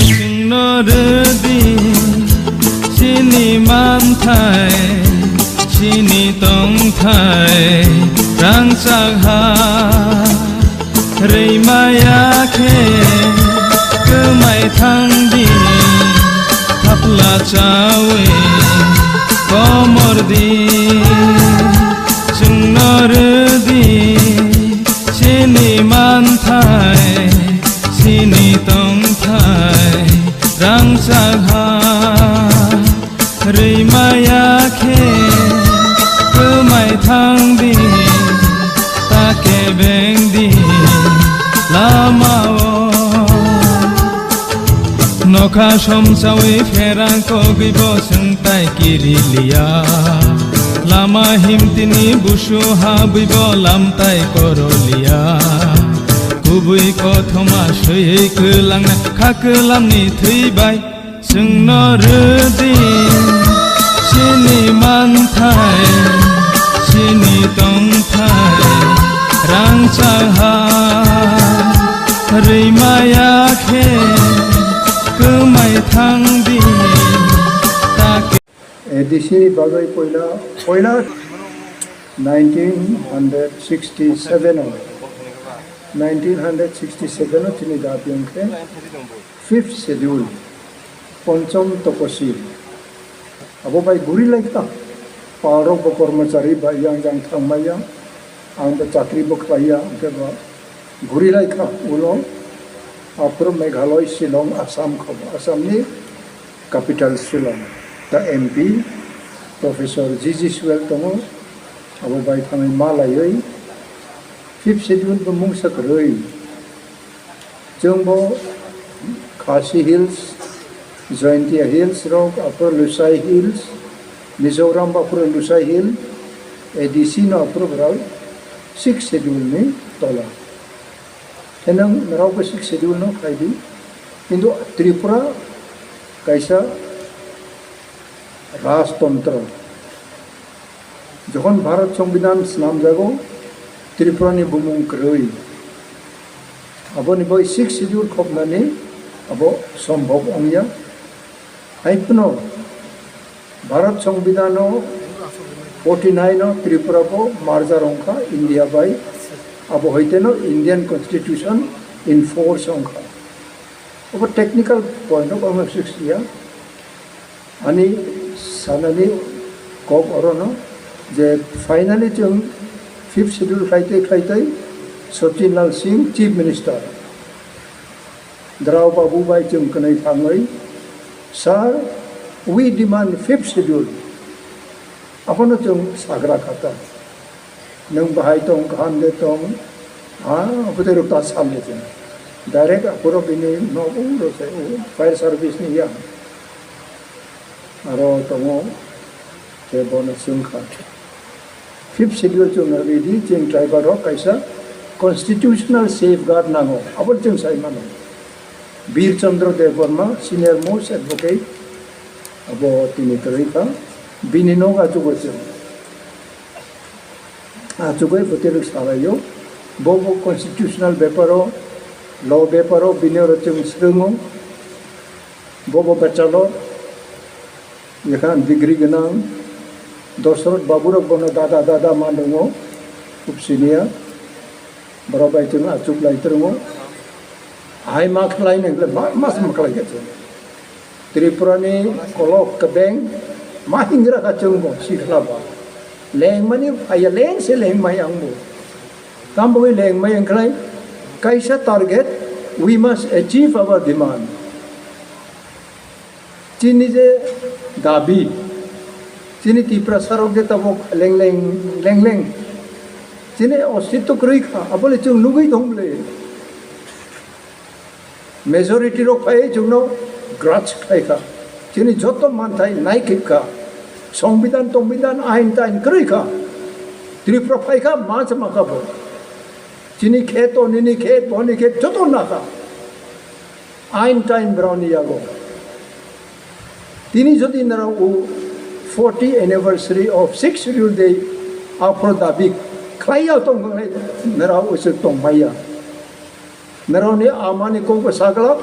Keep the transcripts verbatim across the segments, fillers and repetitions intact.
Chwngno rwdi chini manthai, chini tongthai rangchak ha. Rwi maya khe kwmai thangdi, thapla chawi komordi. Chwngno rwdi chini manthai, chini tongthai rangchak ha. Rwi maya khe kwmai thangdi, ta kebengdi lamao. Nokha somsawi pherang kogwi bo chwng tai kiri liya. Lama himtini busu habwi bo lamtai koro liya. Kubui kothoma swiwi kwlangna kha kwlamni thwi bai. Chwngno rwdi chini manthai, chini tongthai rangchak ha. Rwi maya khe kwmai thangdi, ta khe. A D C ni bagwi poila, poila nineteen hundred sixty-seven o, nineteen hundred sixty-seven o chini dabi wngkhe fifth schedule, ponchom tokosi. Abo bai guri lai kha. Palrok bo kormochari bai yang yang thangmai yang. Ang bo chakri bo khlai ya, hwnkhe bo guri lai kha. Ulo aphuru Meghalaya, Shillong, Assam khobo, Assam ni capital Shillong. Ta M P Professor G G Swell tongo, abo bai thangwi ma laiwi fifth schedule bo mungsa kwrwi. Chwng bo Khasi Hills, Jaintia Hills rok, aphuru Lushai Hills, Mizoram aphuru Lushai Hill, A D C no aphuru bwrwi sixth schedule ni tola. Khe nwng norok bo sixth schedule no khlai di. Kintu Tripura kaisa rajtontro. Jokhon Bharat Songbidan snamjago, Tripura ni bumung kwrwi. Aboni bai sixth schedule khopnani abo sombhob wngya. Hai phano Bharat Songbidan o forty nine o Tripura bo merger wngkha India bai, abo hoite no Indian Constitution in force wngkha. Abo technical point o bangma six ya. Ani sanani kok orono je finally chwng fifth schedule khlaitwi khlaitwi Sachin Lal Singh Chief Minister. Drao Babu bai chwng kwnwi thangwi, "Sir, we demand fifth schedule." Abono chwng sagra kha ta. Nwng bahai tong, kaham de tong, ha, bwtwi rok ta sal de chwng. Direct aphuru bini nok u rw se, u fire service ni yang. Aro tongo, tei bono swngkha. Fifth schedule chwng rwdi, chwng tribal rok kaisa constitutional safeguard nango, abo chwng sai mano. Bir Chandra Debbarma, senior most advocate, abo tini kwrwi kha, bini nok achukgo chwng. Achugwi bwtwi rwk salaio, bo bo constitutional beparo, law beparo bini oro chwng swrwngo, bo bo bachelor, ekha degree gwnang, Dosrot Baburok bono dada dada ma nwngo, khub siniya, borok bai chwng achuk lai twrwngo, hai ma khlai nang le ma ma se ma khlai kha chwng. Tripura ni kolok kebeng ma hingra kha chwng bo sikla ba. Lengmani phaiya leng se lengmai ang bo. Tam bo lengmai ang khlai kaisa target, we must achieve our demand. Chini je dabi, chini Tiprasa rok je tabok leng leng, leng leng. Chini ostitto kwrwi kha, abole chwng nugwi tong bole. Majority rok phai chwngno grudge khlai kha. Chini joto manthai naikhip kha. Songbidan tongbidan ain tain kwrwi kha. Tripura phai kha ma se ma kha bo. Chini kheto, nini khet, boni khet joto na kha. Ain tain broni yago. Tini jodi narao forty anniversary of sixth schedule day aphro dabi khlai ya tong kha nai narao usu tong maya. Narao ni amani kok ba sagla,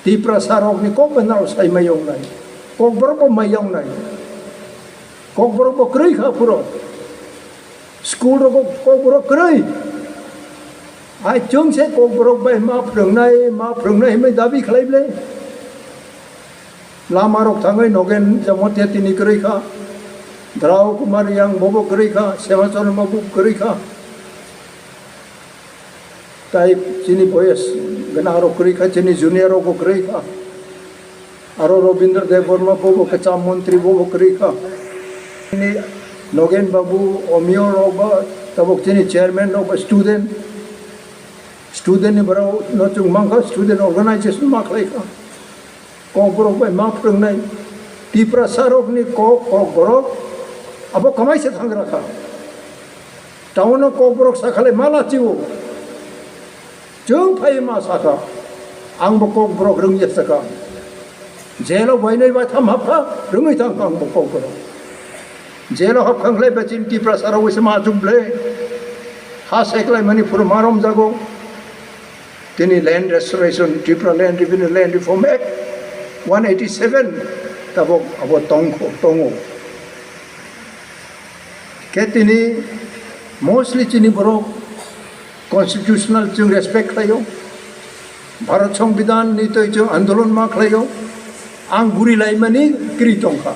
Tiprasa rok ni kok ba narao sai mayong nai, kok borok bo mayong nai, kok borok bo kwrwi kha phuro, school rok kok borok kwrwi, ai chwng se kok borok bai ma phwrwng nai, ma phwrwng nai hwnwi dabi khlai ble. Lama rok thangwi Nogen Jamatia tini kwrwi kha, Drao Kumar Yang bobo kwrwi kha, Sema Chorma bo kwrwi kha. Tai chini boyes gana aro kwrwi kha, chini junior rok bo kwrwi kha. Aro Rabindra Debbarma bo bo kwcham montri bo bo kwrwi kha. Chini Nogen Babu, Omiyo rok ba tabok chini chairman rok ba student. Student ni borok no chwng mankha, student organization ma khlai kha. Kokborok bai ma phwrwngnai, Tiprasa rokni kok, kokborok abo kwmaisa thangra kha. Town o kokborok sakhalai ma lachio. Chwng phai ma sakha, ang bo kokborok rwngya sakha. Jail o bainai baitham hapkha, rwngwi thangkha ang bo kokborok. Jail o hapkha khlai bachin Tiprasa rok wisa ma achuk ble. Ha seklai mani phuru ma romjago. Tini Land Restoration, Tripura Land Revenue, Land Reform Act one eighty seven tabok abo tongkho, tongo. Khe tini mostly chini borok constitutional chwng respect khlaio, Bharat Songbidan ni twi chwng andolon ma khlaio, ang guri laimani kwrwi tongkha.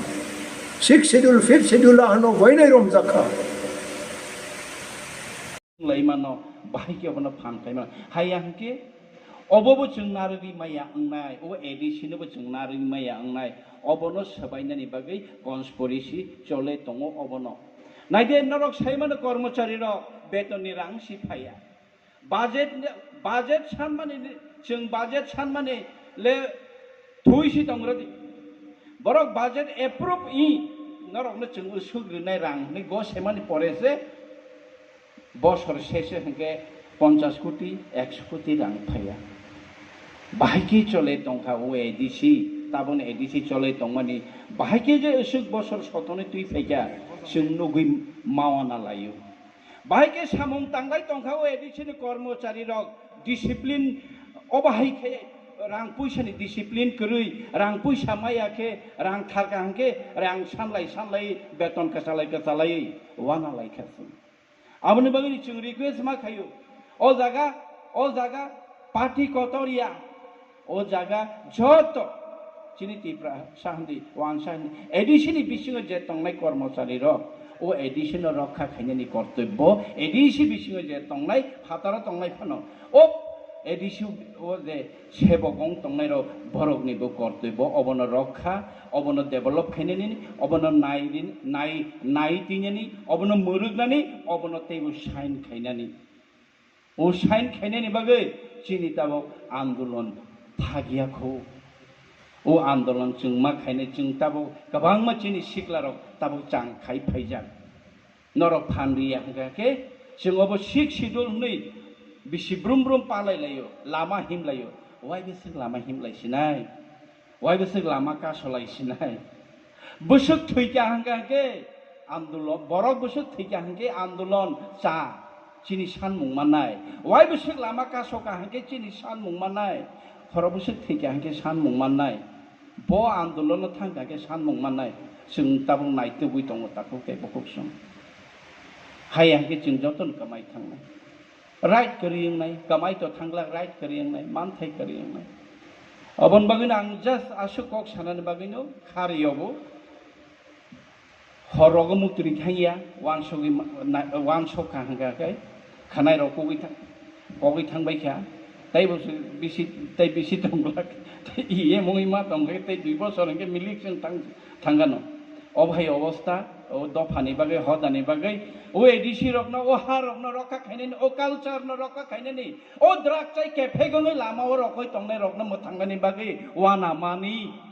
Sixth Schedule, Fifth Schedule ano boinai romjak kha. Lai mano, bahai khe obono phan khai mano. Haya hwnkhe, obo bo chwng narwgwi maya wngnai, obo A D C no bo chwng narwgwi maya wngnai, obono swbainani bagwi conspiracy chole tongo obono. Naide norok sai mano kormochari rok beton ni rang si phaiya. Budget, budget sanmani ni, chwng budget sanmani le thui si tong rwdi. Borok budget approve i norokno chwng usuk rwnai rang hwnwi go semani pore se bosor sese hwnkhe ponchas koti, ekso koti rang phaiya. Bahai khe chole tongkha o A D C, taboni A D C chole tongmani bahai khe je usuk bosor sotoni twi phaikha chwng nugwi mawana laio. Bahai khe samung tanglai tongkha o A D C ni kormochari rok discipline o bahai khe rang puisa ni discipline kwrwi, rang puisa maya khe rang tharka hwnkhe rang sanlai sanlai beton kwchalai kwchalai wana lai kha chwng. Aboni bagwi chwng request ma khaio, o jaga, o jaga party kotor ya, o jaga joto chini Tipra sa hindi, wangsa hindi, A D C ni bisingo je tongnai kormochari rok, o A D C no rokha khainani kortobbo, A D C bisingo je tongnai, phataro tongnai phano, o A D C o je sebok wng tongnai rok, borok ni bo kortobbo, obono rokha, obono develop khainani, obono nai rin-, nai, nai twinani, obono mwrwknani, obono teibo sign khainani. O sign khainani bagwi chini tabok andolon thagya kho. O andolon chwng ma khainai, chwng tabok kwbangma chini sikla rok tabok chang khai phaijak. Norok phan riya hwnkha khe chwng obo Sixth Schedule hwnwi bisi brum brum palai laio, lama him laio. Wai bwswk lama him lai sinai? Wai bwswk lama kaso lai sinai? Bwswk thwikha hwnkha khe andolon, borok bwswk thwikha hwnkhe andolon cha chini sanmung mannai. Wai bwswk lama kaso kha hwnkhe chini sanmung mannai. Khoro bwswk thwikha hwnkhe sanmung mannai. Bo andolono thangkha khe sanmung mannai, chwng tabuk naitugwi tongo takhuk tei bukhuk chwng. Haya hwnkhe chwng jotono kwmai thangnai. Right kwrwi wngnai, kwmai to thangla right kwrwi wngnai, manthai kwrwi wngnai. Oboni bagwino ang just aswk kok sanani bagwino kha riobo. Hor rogo muktwi thangya, wansogwi ma-, na-, wansok kha hwnkha khe, khwnai rok kogwi thang-, kogwi thangbai kha, tei bo se bisi, tei bisi tong glak, tei E M wngwi ma tong khe, tei dui bosor hwnkhe milik chwng thang-, thangano. Obo hai obostha, O dophani bagwi, hodani bagwi, o A D C rokno, o ha rokno rokha khainani, o culture no rokha khainani, o drug chai kephek wngwi lama o rokoi tongnai rokno mwthangnani bagwi uanamani.